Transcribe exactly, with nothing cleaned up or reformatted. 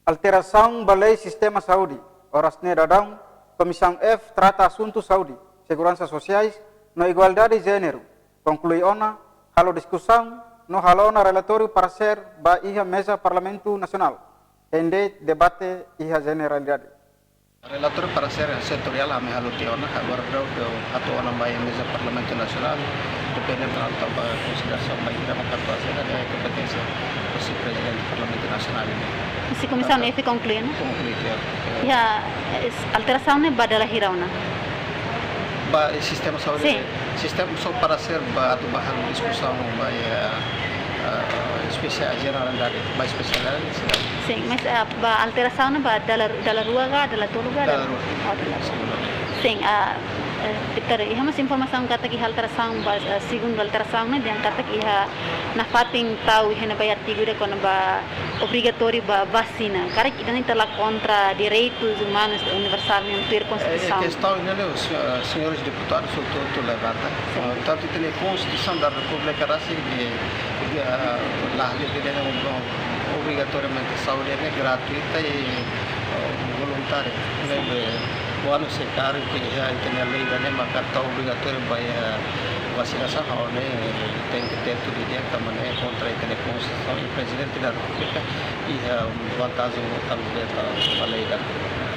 Alterasaun ba lei sistema saúde. Oras ne'e daudaun, Komisaun F trata asuntu saúde, seguransa sosiais, no igualdade jéneru. Konklui ona, halo diskusaun, no halo ona relatóriu paresér ba iha meza Parlamentu Nasionál. Ende debate iha jeneralidade. Relatóriu paresér setoriál ami halo tiha ona, agora daudaun hato'o ona ba iha meza Parlamentu Nasionál, depende tanba konsiderasaun ba iha maka atu asena de kompeténsia husi Prezidente Parlamentu Nasionál ne'e. Husi Komisaun F konklui ona? Konklui tiha. Iha, eh, alterasaun ne'e ba dala hira ona? Ba, eh, sistema saúde. Sin. Sistema só paresér ba atu ba halo diskusaun ba, eh, eh, espesiál jeneralidade, ba espesialidade, sin. Sin, mas, ah, ba alterasaun ne'e ba dala, dala rua ka, dala tolu ka, dala, dala rua. Oh, dala rua. Sin. Sin, ah, eh, Peter, iha mós informasaun katak iha alterasaun ba, eh, segundu alterasaun ne'e dehan katak iha nafatin tau iha ne'ebá artigu ida kona-ba obrigatóriu ba vasina. Karik ida-ne'e ita la kontra direitus umanus universál ne'e tuir Konstituisaun? Eh, kestaun ne'e, os, eh, señores deputadus hotu-hotu levanta. Sin. Eh, tantu ita-nia Konstituisaun da Repúblika rasik de, de, eh, la, de, de, de, obrigatoriamente saúde ne'e gratuita i, eh, voluntária. Ne'ebé, uanus se karik iha ita-nia lei ida-ne'e maka tau obrigatóriu ba iha vasinasaun, ha'u hanoin tenke tetu didi'ak, tanba ne'e kontra ita-nia Konstituisaun i Prezidente da Repúblika iha vantajen utang beta ba lei ida-ne'e.